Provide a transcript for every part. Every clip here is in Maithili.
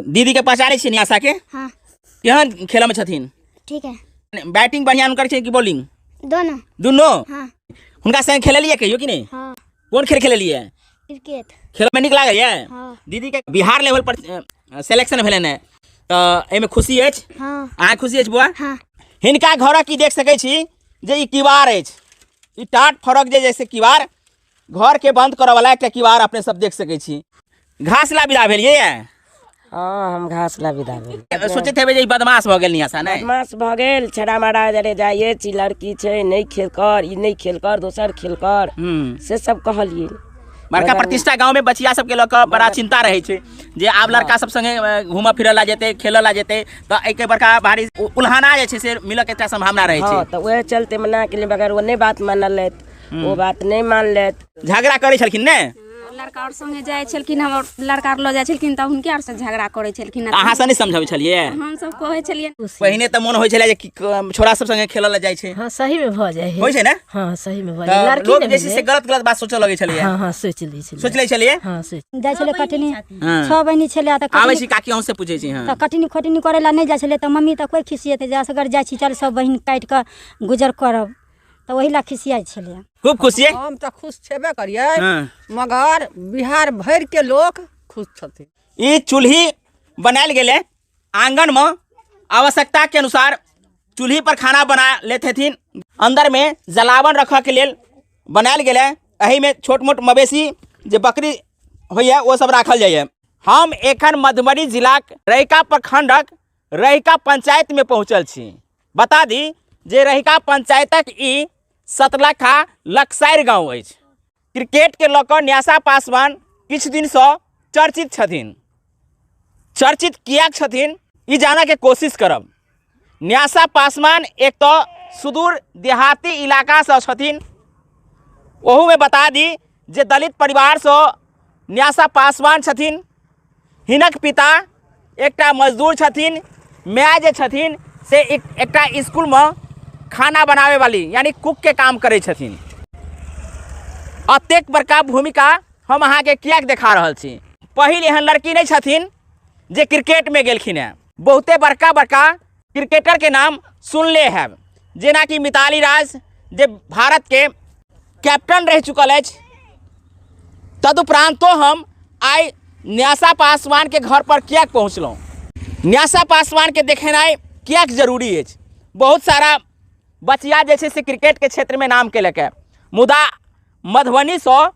दीदी के पहचानै छियै न्यासा के? हाँ। केहन खेलऽ मे छथिन? ठीक है। बैटिंग बढ़िया हुनकर छै कि बॉलिंग? दोनों। दुनू? हाँ। हुनका संग खेललियै कहियो कि नहि? हाँ। कोन खेल खेललियै? क्रिकेट। खेल में नीक लागैया? हाँ। दीदी के बिहार लेवल पर सिलेक्शन भेलनि हेँ, तऽ एहिमे खुशी अछि? हाँ। अहाँ खुशी अछि बौआ? हाँ। हिनका घरक ई देख सकै छी जे ई किवाड़ अछि, ई टाट फरक जे जैसे किवाड़ घर के बंद करऽ वाला एकटा किवाड़ अपने सब देख सकै छी। घास ला विदा भेलियै? हाँ, हम घास ला विदा भेल। सोचैत हेबै जे ई बदमाश भऽ गेल नियासा, नहि? बदमाश भऽ गेल, छेड़ा मारा जरे जाइए छी, लड़की छै, नहि खेल कर, ई नहि खेल कर, दोसर खेल कर, से सब कहलियै। बड़का प्रतिष्ठा गाँव में बचिया सबके लऽ कऽ बड़ा चिंता रहै छै जे आब लड़का सब संगे घूमऽ फिरऽ ला जेतै, खेलऽ ला जेतै, तऽ एहिके बड़का भारी उल्हाना जे छै से मिलऽ के एकटा संभावना रहै छै। हँ, तऽ उएह चलते मना केलियै, मगर ओ नहि बात मानलथि, ओ बात नहि मानलथि। झगड़ा करै छलखिन ने? लड़का आओर संगे जाइ छलखिन, हमर लड़का आर लऽ जाइ छलखिन तऽ हुनके आर से झगड़ा करै छलखिन। अहाँ से नहि समझाबै छलियै? हमसब कहै छलियै। पहिने तऽ मोन होइ छलै जे छोरा सब संगे खेलऽ लए जाइ छै। हाँ, सही में भऽ जाइ है। होइ छै ने? हाँ, सही में भऽ तऽ जाइ। लड़की लोक ने जे छै से भेलै। गलत गलत बात सोचऽ लगै छलैए। हाँ, हाँ, सोचि लै छलियै। सोचि लै छलियै? हाँ, सोचि। जाइ छलै कटनी, हाँ। 6 बहिनी छलै तऽ आबै कटनी छी काकी, अहूँ से पूछै छी। हाँ। तऽ कटनी खोटनी करै लए नहि जाइ छलै तऽ मम्मी तऽ कोइ खिसियेतै जे असगर जाइ छी, चल सब बहिन काटि कऽ गुजर करब, तऽ ओहि लए खिसियाइ छलै। खूब खुश छियै? हम तऽ खुश छेबे करियै, हाँ। मगर बिहार भरिके लोक खुश छथिन। ई चूल्ही बनायल गेलै आंगन में, आवश्यकता के अनुसार चूल्ही पर खाना बना लेते हथिन। अंदर में जलावन रखऽ के लेल बनायल गेलै, एहिमे छोट मोट मवेशी जे बकरी होइए ओ सब राखल जाइए। हम एखन मधुबनी जिलाक रहिका प्रखंडक रहिका पंचायत में पहुँचल छी। बता दी जे रहिका पंचायतक ई सतलखा लकसारि गाँव अछि। क्रिकेट के लऽ कऽ न्यासा पासवान किछु दिनसँ चर्चित छथिन। चर्चित किएक छथिन ई जानऽके कोशिश करब। न्यासा पासवान एक तऽ सुदूर देहाती इलाकासँ छथिन, ओहूमे बता दी जे दलित परिवारसँ न्यासा पासवान छथिन। हिनक पिता एकटा मजदूर छथिन, माय जे छथिन से एकटा स्कूलमे खाना बनाबै वाली यानी कुक के काम करै छथिन। अतेक बड़का भूमिका हम अहाँके किएक देखा रहल छी? पहिल एहन लड़की नहि छथिन जे क्रिकेटमे गेलखिन हेँ। बहुते बड़का बड़का क्रिकेटरके नाम सुनले हैब, जेनाकि मिताली राज जे भारतके कैप्टन रहि चुकल अछि। तदुपरांतो हम आइ न्यासा पासवानके घर पर किएक पहुँचलहुँ, न्यासा पासवानके देखेनाइ किएक जरूरी अछि? बहुत सारा बचिया जे छै से क्रिकेटके क्षेत्रमे नाम केलक है, मुदा मधुबनीसँ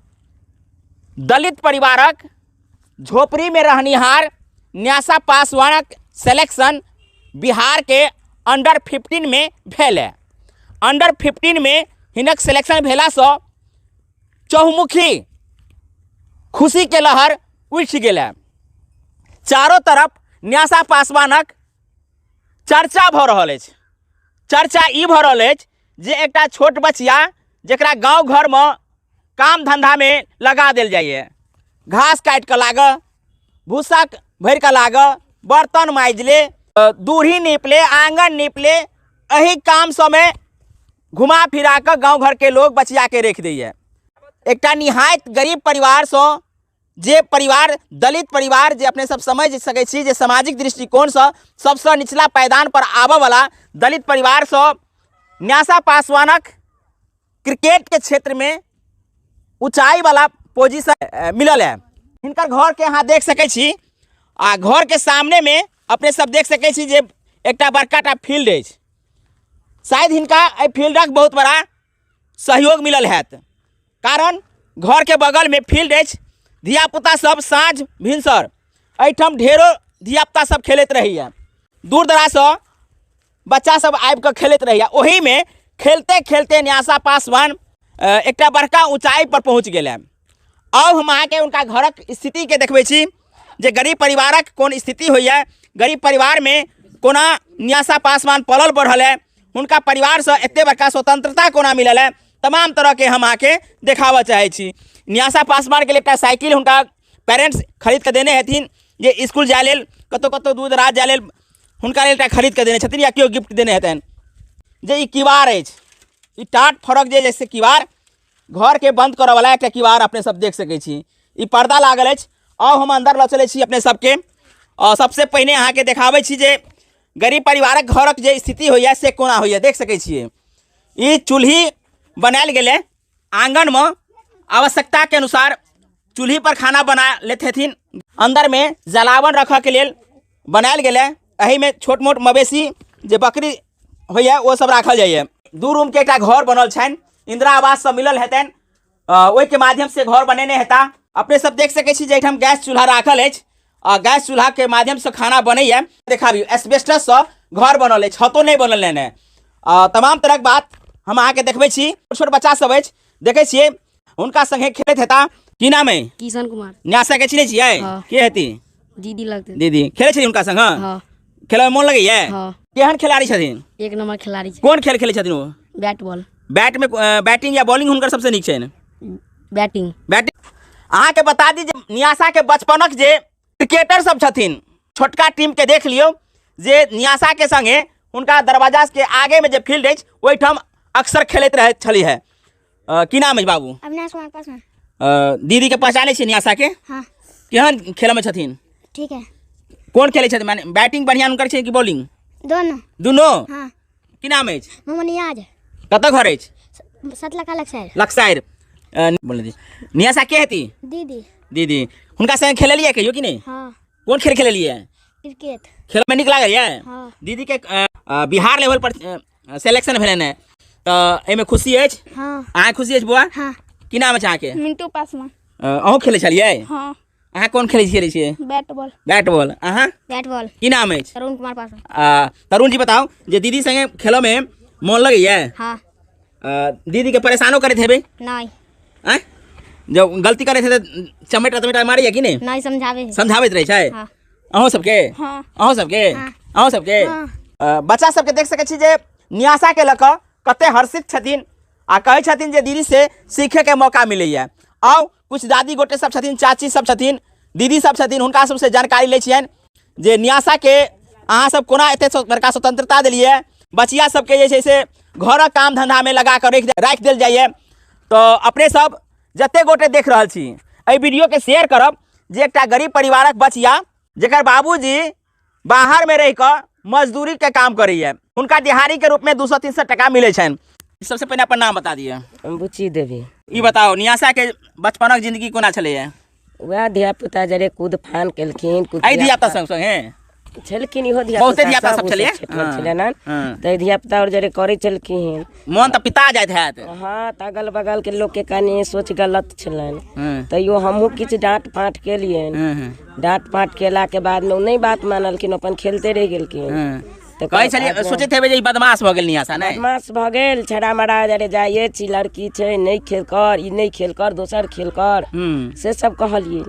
दलित परिवारक झोपड़ीमे रहनिहार न्यासा पासवानक सिलेक्शन बिहारके अंडर 15 में भेल है। अंडर 15 में हिनक सिलेक्शन भेलासँ चहुमुखी खुशीके लहर उठि गेल है। चारो तरफ न्यासा पासवानक चर्चा भऽ रहल अछि। चर्चा ई भऽ रहल अछि जे एकटा छोट बचिया जकरा गाँव घरमे काम धन्धामे लगा देल जाइए, घास काटि कऽ लागऽ, भूसा भरि कऽ लागऽ, बर्तन माजि ले, दूरी नीप ले, आङ्गन नीप ले, एहि काम सबमे घुमा फिरा कऽ गाँव घरके लोक बचियाके राखि दैए। एकटा निहायत गरीब परिवारसँ, जे परिवार दलित परिवार, जे अपने सब समझि सकै छी जे सामाजिक दृष्टिकोणसँ सबसँ निचला पायदान पर आबऽवला दलित परिवारसँ न्यासा पासवानक क्रिकेटके क्षेत्रमे ऊँचाइवला पोजिशन मिलल है। हिनकर घरके अहाँ देख सकै छी आ घरके सामनेमे अपने सब देख सकै छी जे एकटा बड़का टा फील्ड अछि। शायद हिनका एहि फील्डक बहुत बड़ा सहयोग मिलल हैत, कारण घरके बगलमे फील्ड अछि। धियापुता सब साँझ भिनसर एहिठाम ढेरो धियापुता सब खेलैत रहैए, दूर दराजसँ बच्चा सब आबि कऽ खेलैत रहैए। ओहिमे खेलते खेलते न्यासा पासवान एकटा बड़का ऊँचाइ पर पहुँच गेल है। आब हम अहाँके हुनका घरक स्थितिके देखबै छी जे गरीब परिवारक कोन स्थिति होइए, गरीब परिवारमे कोना न्यासा पासवान पलल बढ़ल है, हुनका परिवारसँ एते बड़का स्वतंत्रता कोना मिलल है, तमाम तरहके हम अहाँके देखाबऽ चाहै छी। न्यासा पासवानके लेल एकटा साइकिल हुनका पेरेंट्स खरीद कऽ देने हेथिन जे स्कूल जाय लेल, कतहु कतहु दूर दराज जाय लेल हुनका लेल एकटा खरीद कऽ देने छथिन या केओ गिफ्ट देने हेतनि। जे ई किवाड़ अछि, ई टाट फरक जे छै से किवाड़ घरके बंद करऽवला एकटा किवाड़ अपने सब देख सकै छी। ई पर्दा लागल अछि। आउ हम अंदर लऽ चलै छी अपने सबके आ सबसे पहिने अहाँके देखाबै छी जे गरीब परिवारक घरक जे स्थिति होइए से कोना होइए। देख सकै छियै ई चूल्ही बनायल गेलै आंगनमे, आवश्यकताके अनुसार चूल्ही पर खाना बना लेत हेथिन। अंदरमे जलावन रखऽके लेल बनायल गेलै, एहिमे छोट मोट मवेशी जे बकरी होइए ओ सब राखल जाइए। 2 रूमके एकटा घर बनल छनि, इंदिरा आवास सब मिलल हेतनि, ओहिके माध्यम से घर बनेने हेता। अपने सब देख सकै छी जे एहिठाम गैस चूल्हा राखल अछि आ गैस चूल्हा के माध्यम से खाना बनैया। देखाबियौ एस्बेस्टस से घर बनल अछि, छतो नहि बनल ने। तमाम तरहक बात हम अहाँके देखबै छी। छोट छोट बच्चा सब अछि, देखै छियै हुनका संगे खेलैत हेता। की नाम है? किशन कुमार। न्यासा के चिन्है छियै? हाँ। के हेती? दीदी लगते। दीदी। खेलै छथिन हुनका संग? हाँ। खेलय में मोन लगैया? हाँ। केहन खिलाड़ी छथिन? एक नंबर खिलाड़ी छै। कोन खेल खेलै छथिन ओ? Bat ball. बैट में बैटिंग या बॉलिंग हुनकर सबसे नीक छनि? बैटिंग। बैटिंग। अहाँके बता दी जे न्यासा के बचपनक जे क्रिकेटर सब छथिन, छोटका टीम के देख लियौ जे न्यासा के संगे हुनका दरवाजा के आगे में जे फील्ड अछि ओहिठाम अक्सर खेलैत रहैत छली है। की नाम अछि बाबू? अविनाश कुमार पासवान। दीदी के पहचानै छियै न्यासा के? हाँ। केहन खेल में छथिन? ठीक है। कोन खेलै छथिन, माने बैटिंग बढ़िया हुनकर छै कि बॉलिंग? दोनों। दोनों? हाँ। की नाम अछि? मोहम्मद नियाज। कतऽ घर अछि? सतलखा लक्सार। लक्सार। बोल दी। न्यासा के हेती? दीदी। दीदी। हुनका संगे खेललियै कहियो कि नहि? हाँ। कोन खेल खेललियै? क्रिकेट। खेल में नीक लागैया? हाँ। दीदी के बिहार लेवल पर सिलेक्शन भेलनि हँ, तऽ एहिमे खुशी अछि? हाँ। अहाँ खुशी अछि बौआ? हाँ। की नाम अछि अहाँके? मिंटू पासवान। अहूँ खेलै छलियै? हाँ। अहाँ कोन खेलै खेलै छियै? Bat ball. Bat ball. अहाँ? Bat ball. की नाम अछि? तरुण कुमार पासवान। तरुण जी बताउ जे दीदी संगे खेलऽमे मोन लगैया? हाँ। दीदी के परेशानो करैत हेबै? नहीं। आँय? जब गलती करैत हेतै तऽ चमेटा तमेटा मारैया कि नहि? नहीं, समझाबै है। समझाबैत रहै छै? हाँ। अहूँ सबके? हाँ। अहूँ सबके? हाँ। अहूँ सबके? हाँ। बच्चा सबके देख सकै छी जे न्यासा के लऽ कऽ कते हर्षित छथिन आ कहै छथिन जे दीदी से सीखैके मौका मिलैया। आउ कुछ दादी गोटे सब छथिन, चाची सब छथिन, दीदी सब छथिन, हुनका सबसे जानकारी लै छियनि जे न्यासा के अहाँ सब कोना एते बड़का स्वतंत्रता देलियै, बचिया सबके जे छै से घरक काम धंधामे लगा कऽ राखि देल जाइए। तऽ अपने सब जते गोटे देख रहल छी एहि वीडियोके शेयर करब जे एकटा गरीब परिवारक बचिया जकर बाबूजी बाहरमे रहि कऽ मजदूरीके काम करैए, हुनका दिहाड़ीके रूपमे 200-300 टका मिलै छनि। सबसे पहिने अपन नाम बता दिअ। बुच्ची देवी। ई बताउ न्यासा के बचपनक जिंदगी कोना छलैए? वएह धियापुता जरे कूद फान केलखिन, कूद एहि धियापुता संग संग हे छलखिन, इहो धियापुता बहुते धियापुता सब सब छलैए। छलखिन, हाँ, छलनि हन। हाँ। तऽ धियापुता आओर जरे करै छलखिन, मोन तऽ पिता जाइत हैत। हाँ, तऽ अगल बगल के लोक के कनि सोच गलत छलनि, हाँ। तैयो हमहूँ किछु डाँट फाँट केलियनि। हाँ, हाँ। डाँट फाँट केलाके बादमे ओ नहि बात मानलखिन, अपन खेलते रहि गेलखिन। हाँ। तऽ कहै छलियै, सोचैत हेबै जे ई बदमाश भऽ गेल न्यासा, नहि? बदमाश भऽ गेल, छड़ा मरा जरे जाइए छी, लड़की छै, नहि खेल कर, ई नहि खेल कर, दोसर खेल कर, से सब कहलियै।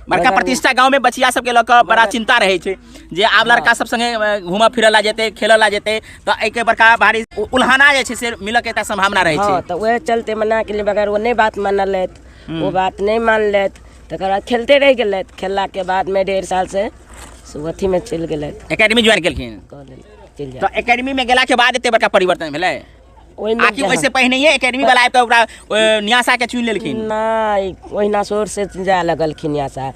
बड़का प्रतिष्ठा गाँव में बचिया सबके लऽ कऽ बड़ा चिंता रहै छै जे आब लड़का सब संगे घूमऽ फिरऽ ला जेतै, खेलऽ ला जेतै, तऽ एहिके बड़का भारी उल्हाना जे छै से मिलऽ के एकटा संभावना रहै छै। हाँ, तऽ वएह चलते मना केलियै, मगर ओ नहि बात मानलथि, ओ बात नहि मानलथि, तकर बाद खेलते रहि गेलथि। खेललाके बादमे 1.5 साल से अथीमे चलि गेलथि, एकेडमी ज्वाइन केलखिन। कहलनि चलि जा। तऽ एकेडमी में गेला के बाद एते बड़का परिवर्तन भेलै? ओहिमे आकि ओहिसे पहिनहिए एकेडमी वाला आबि कऽ ओकरा न्यासा के चुनि लेलखिन? नहि, ओहिना शोर से जाय लगलखिन न्यासा।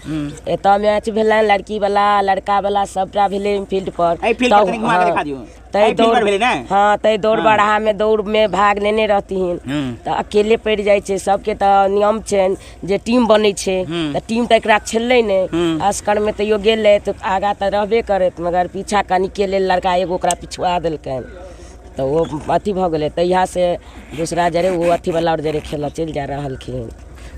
एतऽ मैच भेलनि, लड़की वाला लड़का वाला सबटा भेलै फील्ड पर। एहि फील्ड पर तनी घुमा के देखा दियौ। तै एहि फील्ड पर दौड़ भेलै ने? हाँ, तै दौड़ बढ़ा में दौड़ में भाग लेने रहथिन तऽ अकेले पड़ि जाइ छै सबके। तऽ नियम छनि जे टीम बनै छै, तऽ टीम तऽ एकरा छलै नहि, असगर में तैयो गेलै तऽ आगाँ तऽ रहबे करैत, मगर पीछा कनिके लेल लड़का एगो ओकरा पिछुआ देलकनि तऽ ओ अथी भऽ गेलै। तहियासँ दूसरा जरे ओ अथीवला आओर जरे खेलऽ चलि जा रहलखिन।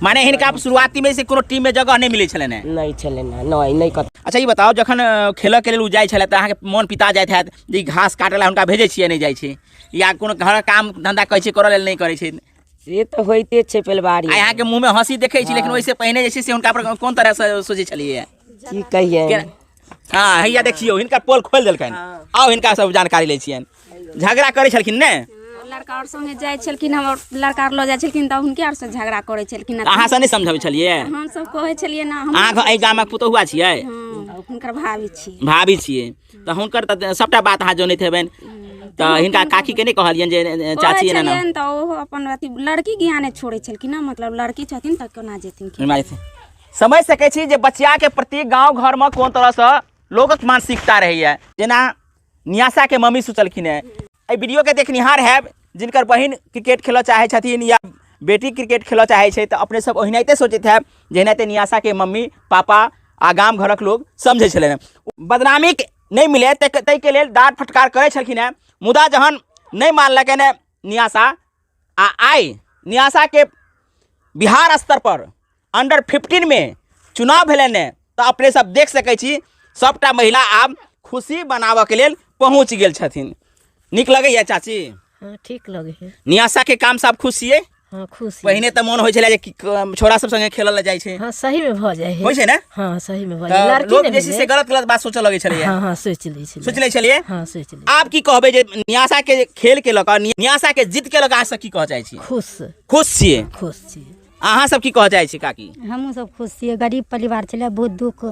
माने हिनका शुरुआती में से कोनो टीम में जगह नहीं मिलै छलनि हेँ? नहि छलनि हेँ, नहि, नहि कतौ। अच्छा ई बताउ, जखन खेलऽ के लेल ओ जाइ छलै तऽ अहाँके मोन पिता जाइत हैत जे ई घास काटऽ लए हुनका भेजै छियै नहि जाइ छै, या कोनो घरक काम धन्धा कहै छियै करऽ लेल नहि करै छै? से तऽ होइते छै परिवार। आइ अहाँके मुँहमे हँसी देखै छी, लेकिन ओहिसँ पहिने जे छै से हुनका पर कोन तरहसँ सोचै छलियै? की कहियै। हाँ, हैया देखियौ हिनकर पोल खोलि देलकनि। आउ हिनका सब जानकारी लै छियनि। झगड़ा करै छलखिन ने? लड़का आओर संगे जाइ छलखिन, हमर लड़का आर लऽ जाइ छलखिन तऽ हुनके आर से झगड़ा करै छलखिन। अहाँ से नहि समझबै छलियै? हम सब कहै छलियै ना। हम अहाँ एहि गामक पुतोहुआ छियै? हाँ, हुनकर भाभी छियै। भाभी छियै तऽ हुनकर तऽ सबटा बात अहाँ जनैत हेबनि, तऽ हिनका काकीके नहि कहलियनि जे चाची एना? कहै छलियनि तऽ ओहो अपन अथी लड़की ज्ञाने छोड़ै छलखिन ना, मतलब लड़की छथिन तऽ कोना जेथिन? समझ सकै छी जे बचियाके प्रति गाँव घरमे कोन तरहसँ लोकक मानसिकता रहैए। जेना न्यासाके मम्मी सोचलखिन हेँ, एहि वीडियोके देखनिहार हैब जिनकर बहिन क्रिकेट खेलऽ चाहै छथिन या बेटी क्रिकेट खेलऽ चाहै छै, तऽ अपने सब ओहिनाहिते सोचैत हैब जेनाहिते न्यासाके मम्मी पापा आ गाम घरक लोग समझै छलै हेँ। बदनामी नहि मिले ताहिके लेल डाँट फटकार करै छलखिन हेँ, मुदा जहन नहि मानलकनि हेँ न्यासा, आ आइ न्यासाके बिहार स्तर पर अंडर 15 में चुनाव भेलनि हेँ, तऽ अपने सब देख सकै छी सबटा महिला आब खुशी मनाबऽके लेल पहुँच गेल छथिन। नीक लगैया चाची? हाँ, ठीक लगे है। न्यासा के काम सब खुश छियै? हाँ, खुश छियै। पहिने तऽ मोन होइ छलै जे छोरा सब संगे खेलऽ लए जाइ छै। हाँ, सही में भऽ जाइ है। होइ छै ने? हाँ, सही में भऽ तऽ जाइ। लड़की लोक ने जे छै से भेलै। गलत गलत बात सोचऽ लगै छलैया। हाँ, हाँ, सोचि लै छलै। सोचि लै छलियै? हाँ, सोचि लै। आब की कहबै जे न्यासा के खेल के लऽ कऽ, न्यासा के जीत के लऽ कऽ अहाँ सब की कहऽ चाहै छी? खुश। खुश छियै? खुश छियै। अहाँ सब की कहऽ चाहै छी काकी? हमहूँ सब खुश छियै। गरीब परिवार छलै, बहुत दुःख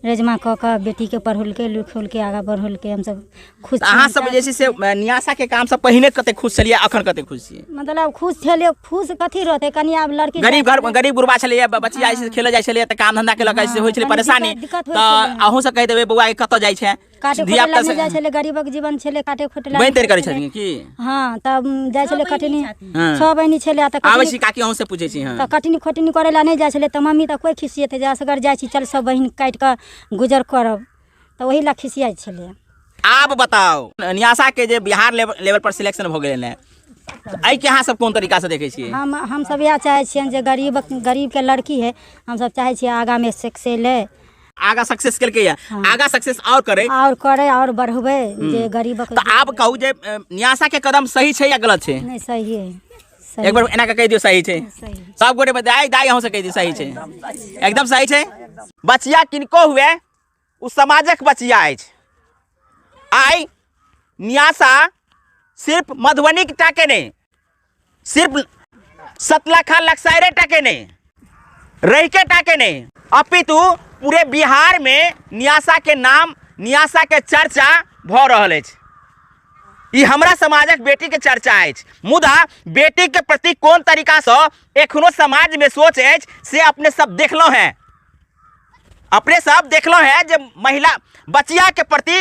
रेजमा कऽ कऽ बेटीके पढ़ौलकै लिखौलकै, आगाँ बढ़ौलकै। हमसब खुश तऽ अहाँ सब जे छै से न्यासा के काम से पहिने कते खुश छलियै, अखन कते खुश छियै? मतलब खुश छलियै, खुश कथी रहतै, कनि आब लड़की गरीब घर, गरीब गुरबा छलैया, बच्चिया जे छै से खेलऽ जाइ छलैया तऽ काम धंधा के लऽ कऽ से होइ छलै कनि परेशानी। दिक्कत होइ तऽ छलै। अहूँ सब कहि देबै बौआ के कतऽ जाइ छै? काटे धिया खोटे ला पुता नहि से जाइ छलै, गरीबक जीवन छलै, काटे खोटे ला बनि नहि तरि करै जाइ छलै। छथिन की? हाँ, तब जाइ छलै कटनी, हाँ। 6 बहिनी छलै, तऽ आबै कटनी छी काकी, अहूँ से पूछै छी। हाँ। तऽ कटनी खोटनी करै ला नहि जाइ छलै, तऽ मम्मी तऽ कोइ खिसिएतै जे असगर जाइ छी, चल सब बहिन काटि कऽ गुजर करब, तऽ ओही ला खिसियाइ छलै। आब बताउ, न्यासा के जे बिहार लेवल पर सिलेक्शन भऽ गेलै ने, एहिके अहाँ सब कोन तरीका से देखै छियै? हमसब इएह चाहै छियनि जे गरीबके लड़की है, हमसब चाहै छियै आगाँमे सक्सेस लै। आगा सक्सेस केलकै या आगा सक्सेस और करे, और करे, और बढ़बै जे गरीबक। तऽ आब कहू जे न्यासा के कदम सही छै या गलत छै? नहि, सही है, सही। एक बार एना के कहि दियौ सही छै। सही। सब गोटे दाइ दाइ अहूँ से कहि दियौ सही छै, एकदम सही छै। बचिया किनको हुए ओ समाजक बचिया अछि। आइ न्यासा सिर्फ मधुबनी टा के नहि, सिर्फ सतलखा लक्सारे टा के नहीं, रहिके टा के नहीं, अपितु पूरे बिहार में न्यासा के नाम, न्यासा के चर्चा भऽ रहल अछि। ई हमरा समाजक बेटी के चर्चा अछि, मुदा बेटी के प्रति कोन तरीका से एखनो समाज में सोच अछि से अपने सब देखलहुँ हैं। अपने सब देखलहुँ हैं जे महिला बचिया के प्रति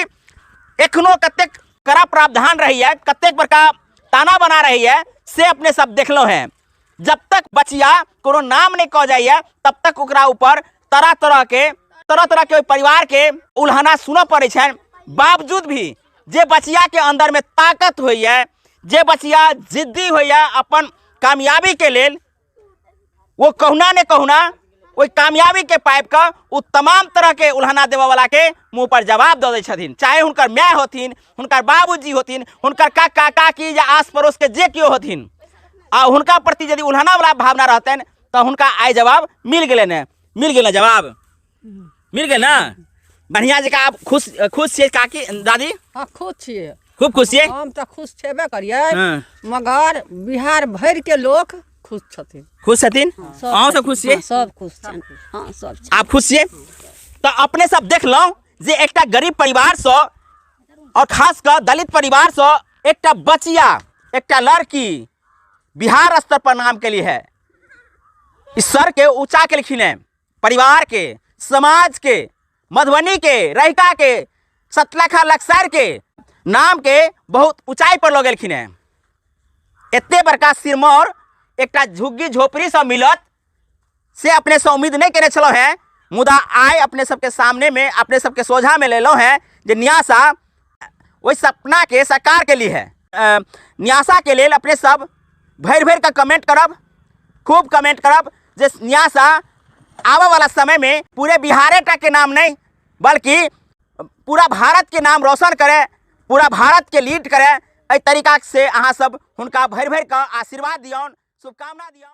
एखनो कतेक कड़ा प्रावधान रहैए, कतेक बड़का ताना बना रहैए, से अपने सब देखलहुँ हैं। जब तक बचिया कोनो नाम नहीं कह जाइए तब तक ओकरा ऊपर तरह तरह के, तरह तरह के ओहि परिवार के उल्हना सुनऽ पड़ै छनि। बावजूद भी जे बचिया के अंदर में ताकत होइए, जे बचिया जिद्दी होइए अपन कामयाबी के लेल, वो कहुना ने कहुना ओहि कामयाबी के पाबि कऽ ओ तमाम तरह के उल्हना देबऽ वाला के मुँह पर जवाब दऽ दै छथिन, चाहे हुनकर माय होथिन, हुनकर बाबूजी होथिन, हुनकर काका काकी या आस पड़ोस के जे केओ होथिन, आ हुनका प्रति यदि उल्हना वाला भावना रहतनि तऽ हुनका आइ जवाब मिल गेलनि हेँ। मिल गेल जवाब? मिल गेल ना? बढ़िया जकाँ आब खुश खुश छियै काकी दादी? हाँ, खुश छियै। खूब खुश छियै? हम तऽ खुश छेबे करियै, हाँ। मगर बिहार भरि के लोक खुश छथिन। खुश छथिन? अहूँ सब खुश छियै? हाँ, सब खुश छनि। हाँ, सब छनि। आप खुश छियै? तऽ अपने सब देखलहुँ जे एकटा गरीब परिवारसँ और खास कऽ दलित परिवारसँ एकटा बचिया, एकटा लड़की बिहार स्तर पर नाम केली है। इस सर के ऊंचा केलखिन है, परिवार के, समाज के, मधुबनी के, रहिका के, सतलखा लक्सर के नाम के बहुत ऊंचाई पर लऽ गेलखिन हैं। एते बड़का सिरमौर एकटा झुग्गी झोपड़ी से मिलत से अपने से उम्मीद नहीं केने छलहुँ हैं, मुदा आइ अपने सबके सामने में, अपने सबके सोझा में लेलहुँ हैं जे न्यासा ओहि सपना के साकार के लिए है। न्यासा के लेल अपने सब भरि भरि कऽ कमेंट करब, खूब कमेंट करब जे न्यासा आबऽ वाला समय में पूरे बिहारे टा के नाम नहीं बल्कि पूरा भारत के नाम रोशन करे, पूरा भारत के लीड करे। एहि तरीका से अहाँ सब हुनका भरि भरि कऽ आशीर्वाद दियौन, शुभकामना दियौन।